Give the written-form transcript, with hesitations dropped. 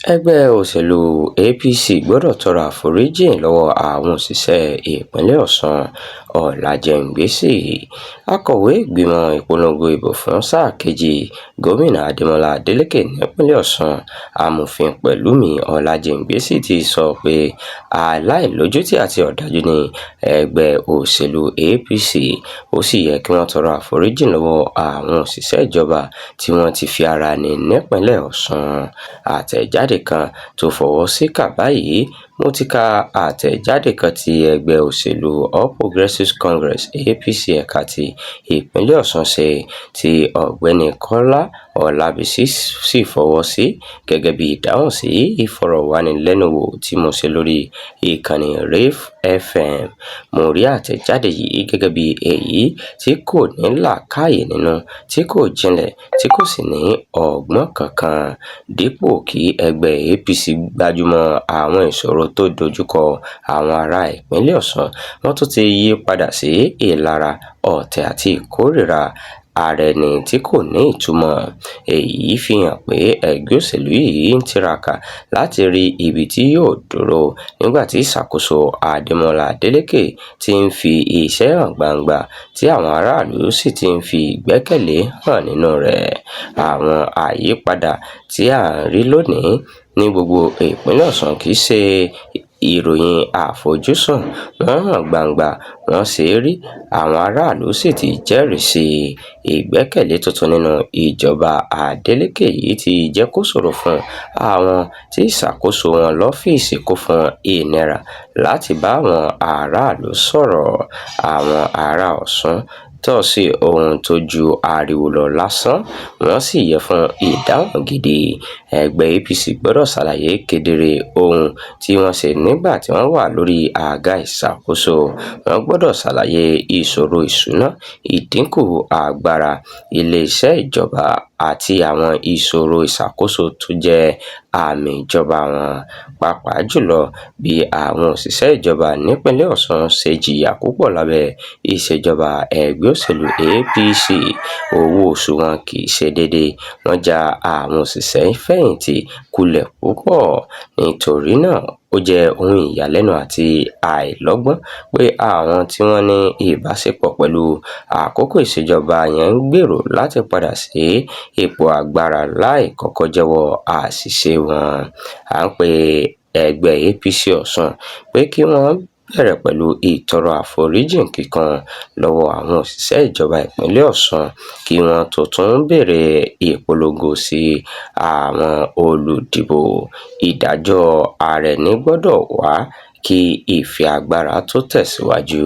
Ẹgbẹ́ òṣèlú APC gbọdọ̀ tọrọ àforíjì lọ́wọ́ àwọn òṣìṣẹ́ ìpínlẹ̀ Ọ̀ṣun Ọlájẹ́ngbèsì. Akọ̀wé Ìgbìmọ̀ Ìpolongo Ìbò fún Sáà Kejì Gómìnà Adémọ́lá Adélékè nípínlẹ̀ Ọ̀ṣun, Amòfin Pẹ̀lúmi Ọlájẹ́ngbèsì ti sọ pé aláìlójútì àti ọ̀dájú ni ẹgbẹ́ òṣèlú APC, ó sì yẹ kí wọ́n tọrọ àforíjì lọ́wọ́ àwọn òṣìṣẹ́ ìjọba tí wọ́n ti fi ara ní nípínlẹ̀ Ọ̀ṣun. Àtẹ̀jáde kan tó fọwọ́ sí kà báyìí: "Mo ti ka àtẹ̀jáde kan tí ẹgbẹ́ òṣèlú All Progressives Congress (APC) ẹ̀ka ti ìpínlẹ̀ Ọ̀ṣun ṣe, tí Ọ̀gbẹ́ni Kọ́lá Ọlábísí sì fọwọ́ sí gẹ́gẹ́ bí ìdáhùn sí ìfọ̀rọ̀wánilẹ́nuwò tí mo ṣe lórí ìkànnì Rave FM. Mo rí àtẹ̀jáde yìí gẹ́gẹ́ bí èyí tí kò ní làákàyè nínú, tí kò jinlẹ̀, tí kò sì ní ọgbọ́n kankan. Dípò kí ẹgbẹ́ APC gbájúmọ́ àwọn ìṣòro tó dojúkọ àwọn ará ìpínlẹ̀ Ọ̀ṣun, wọ́n tún ti yí padà sí ìlara, ọ̀tẹ̀ àti ìkórìíra ara ẹni tí kò ní ìtumọ̀. Èyí fi hàn pé ẹgbẹ́ òṣèlú yìí ń tiraka láti rí ibi tí yóò dúró nígbà tí ìṣàkóso Adémọ́lá Adélékè ti ń fi iṣẹ́ hàn gbangba tí àwọn aráàlú sì ti ń fi ìgbẹ́kẹ̀lé hàn nínú rẹ̀. Àwọn àyípadà tí à ń rí lónìí ní gbogbo ìpínlẹ̀ Ọ̀ṣun kì í ṣe ìròyìn àfojúsùn, wọ́n hàn gbangba, wọ́n ṣe é rí, àwọn aráàlú sì ti jẹ́rìí sí i. Ìgbẹ́kẹ̀lé tuntun nínú ìjọba Adeleke yìí ti jẹ́ kó ṣòro fún àwọn tí ìṣàkóso wọn lọ́fíìsì kún fún ìnira láti bá àwọn aráàlú sọ̀rọ̀. Àwọn ará Ọ̀ṣun tọ́ sí ohun tó ju ariwo lọ lásán, wọ́n sì yẹ fún ìdáhùn gidi. Ẹgbẹ́ APC gbọdọ̀ ṣàlàyé kedere ohun tí wọ́n ṣe nígbà tí wọ́n wà lórí àga ìṣàkóso. Wọ́n gbọdọ̀ ṣàlàyé ìṣòro ìṣúná, ìdínkù agbára iléeṣẹ́ ìjọba àti àwọn ìṣòro ìṣàkóso tó jẹ́ àmì ìjọba wọn, pàápàá jù lọ bí àwọn òṣìṣẹ́ ìjọba nípínlẹ̀ Ọ̀ṣun ṣe jìyà púpọ̀ lábẹ́ ìṣèjọba ẹgbẹ́ òṣèlú APC, owó oṣù wọn kì í ṣe déédé, wọ́n já àwọn òṣìṣẹ́ fẹ̀yìntì kulẹ̀ púpọ̀. Nítorí náà, ó jẹ́ ohun ìyàlẹ́nu àti àìlọ́gbọ́n pé àwọn tí wọ́n ní ìbáṣepọ̀ pẹ̀lú àkókò ìṣèjọba yẹn ń gbèrò láti padà sí ipò agbára láì kọ́kọ́ jẹ́wọ́ àṣìṣe wọn. À ń pe ẹgbẹ́ APC Ọ̀ṣun pé kí wọ́n bẹ̀rẹ̀ pẹ̀lú ìtọrọ àforíjì kíkún lọ́wọ́ àwọn òṣìṣẹ́ ìjọba ìpínlẹ̀ Ọ̀ṣun kí wọ́n tó tún bẹ̀rẹ̀ ìpolongo sí àwọn olùdìbò. Ìdájọ́ ara ẹni gbọdọ̀ wà kí ìfẹ́ agbára tó tẹ̀síwájú.